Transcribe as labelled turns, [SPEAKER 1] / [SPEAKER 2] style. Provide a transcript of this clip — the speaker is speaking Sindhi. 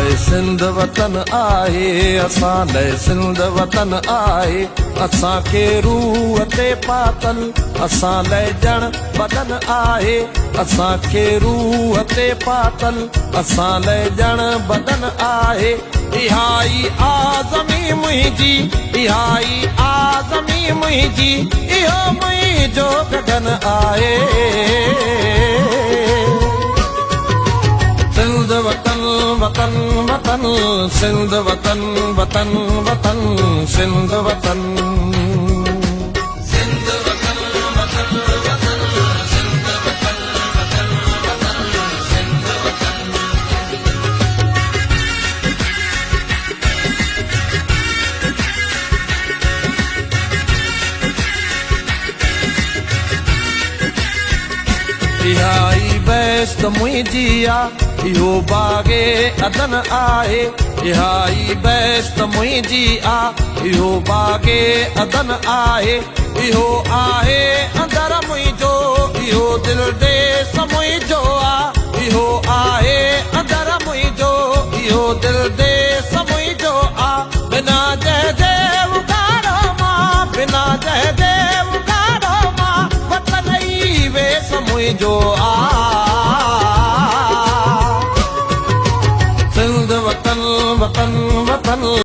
[SPEAKER 1] لئه سنڌ وطن آهي، اسان لئه سنڌ وطن آهي. اسان کي روح تي پاتل، اسان لئه ڄڻ بدن آهي. اسان کي روح تي پاتل، اسان لئه ڄڻ بدن آهي. اها ئي آ زمين منهنجي، اها ئي آ زمين منهنجي، اهو منهنجو گگن آهي. سنڌ وطن وطن وطن، سنڌ وطن وطن وطن، سنڌ وطن.
[SPEAKER 2] سنڌ وطن وطن وطن، سنڌ وطن وطن وطن، سنڌ وطن.
[SPEAKER 1] اها ئي بهشت منهنجي آ، اهو باغ عدن آهي. اها ئي بهشت منهنجي آ، اهو باغ عدن آهي. اهو آهي اندر منهنجو، اهو دل ديس منهنجو آ. اهو آهي اندر منهنجو، اهو دل ديس منهنجو آ. بنا جنهن جي اگهاڙو مان، بنا جنهن جي اگهاڙو مان، وطن ئي ويس منهنجو آ.